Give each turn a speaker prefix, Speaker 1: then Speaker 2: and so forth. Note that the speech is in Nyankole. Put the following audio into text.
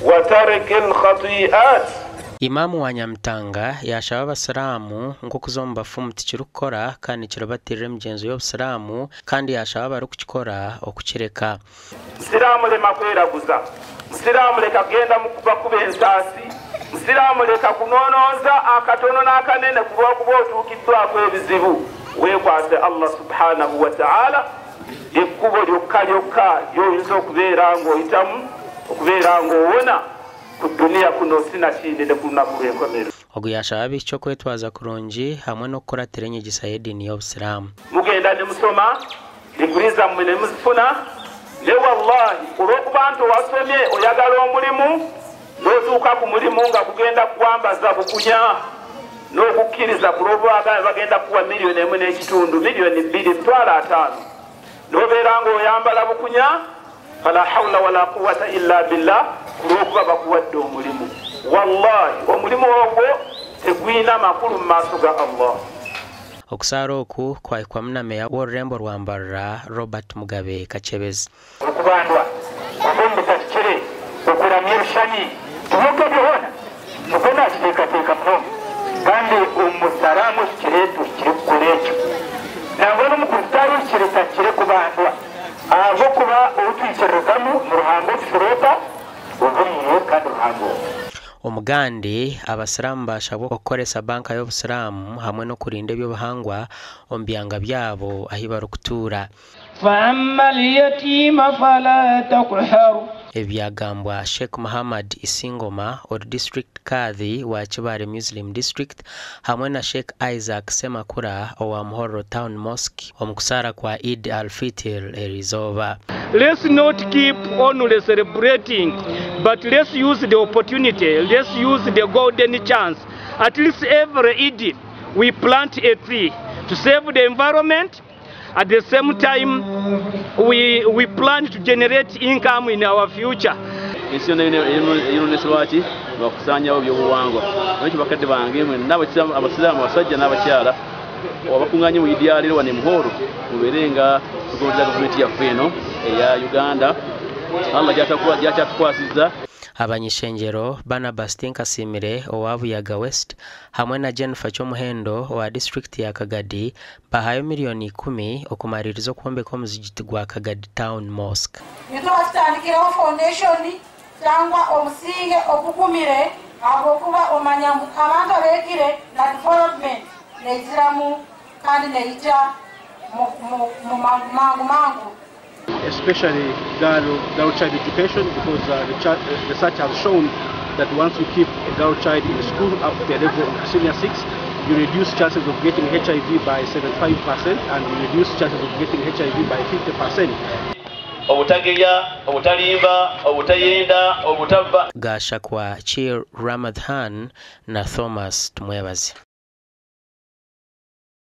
Speaker 1: Wa tariki lkhati'at.
Speaker 2: Imam wa Nyamitanga yaashaba abasiraamu ngu okuza omu bafumu tikirikukora kandi nikiribatirira emigyenzo y'obusiraamu kandi yaashaba abarikukikora okukireka.
Speaker 1: Musiraamu lema kweraguza, Musiraamu leka kugenda mu kubakuba ensaasi, Musiraamu leka kunonooza akatono n'akanene kulwokuba otuukiddwako ebizibu, weekwase Allah subhanahu wataala lyekkubo lyokka lyokka lyoyinza okubeera nga oyitamu okubeera nga owona ku duniya kuno sinakindi ne kulunaku lwenkomerero.
Speaker 2: Ogu yaashaba abaishiki okwetwaza kurungi hamwe n'okukuratira enyegyesa y'ediini y'Obusiraamu.
Speaker 1: Mugenda nimusoma Diguri zammwe ne muzifuna, naye wallahi olwokuba nti owasomye oyagala omulimu notuuka ku mulimu nga gugenda kukwambaza bukunya nogukkiriza kulwokuba bagambye bagenda kukuwa million emu nekitundu, million bbiri, mitwalo atano nobeera nga oyambala bukunya fala hawula wala quwata illa billah kulwokuba bakuwadde omulimu wallahi omulimu ogwo tegulina makulu mu maaso ga Allah.
Speaker 2: Okusaara oku kwahikwamu na Meeya w'orurembo rwa Mbarara, Robert Mugabe Kakyebezi.
Speaker 3: Okubandwa, kuza omu bitahikire, okuramya ebishushani, timuka ebyo hoona? Nikwo naakiteekateeka munonga. Kandi omusaraamu ohikire tohikire kukora ekyo. Nangwa n'Omukristaayo ohikire tahikire kubandwa, ahabw'okuba ou twikiririzamu ni Ruhanga otushoroota, ohuriire kandi Ruhanga omwe.
Speaker 2: Omugandi, Abasiraamu baashabwa okukoresa banka y'Obusiraamu hamwe n'okurinda eby'obuhangwa omu byanga byabo ahi barikutuura.
Speaker 4: Fa-amma al-yatiima fala taqhar.
Speaker 2: Ebi byagambwa Sheikh Muhammad Isingoma ori District Kadhi wa Kibaale Muslim District hamwe na Sheikh Isaac Ssemakula owa Muhorro Town Mosque omu kusaara kwa Eid al-Fitr eriizooba.
Speaker 4: Let's not keep only celebrating but let's use the opportunity, let's use the golden chance at least every Eid we plant a tree to save the environment at the same time we, we plan to generate income in our future.
Speaker 5: Ensi yonna eyonoonese lwaki? Lwa kusaanyawo byobuwangwa. Nolwekyo bakadde bange mwenna abasiraamu abasajja n'abakyala abakuŋŋaanye mu Idi ya leero wano e Muhoro mubeere nga tugondera gavumenti yaffe eno eya Uganda Allah gy'akyatukwasizza.
Speaker 2: Abany'ishengyero, Barnabas Tinkasiimire owa Buyaga West hamwe na Jennifer Kyomuhendo owa disiturikiti ya Kagadi bahayo miriyoni ikumi okumariiriza okwombeka omuzigiti gwa Kagadi Town Mosque.
Speaker 6: Nituba tutandikireho foundation cyangwa omusinge ogugumire ahabw'okuba omanya ngu abantu abeegire na development neiziramu kandi neija mu mangu mangu.
Speaker 7: Especially girl, girl child education, because the research has shown that once you keep a girl child in school up to the level of senior 6, you reduce chances of getting HIV by 75% and you reduce chances of getting HIV by 50%.
Speaker 5: Obutageya, obutalimba, obutayenda, obutabba.
Speaker 2: Gashakwa Chir Ramadhan na Thomas Tumwebaze.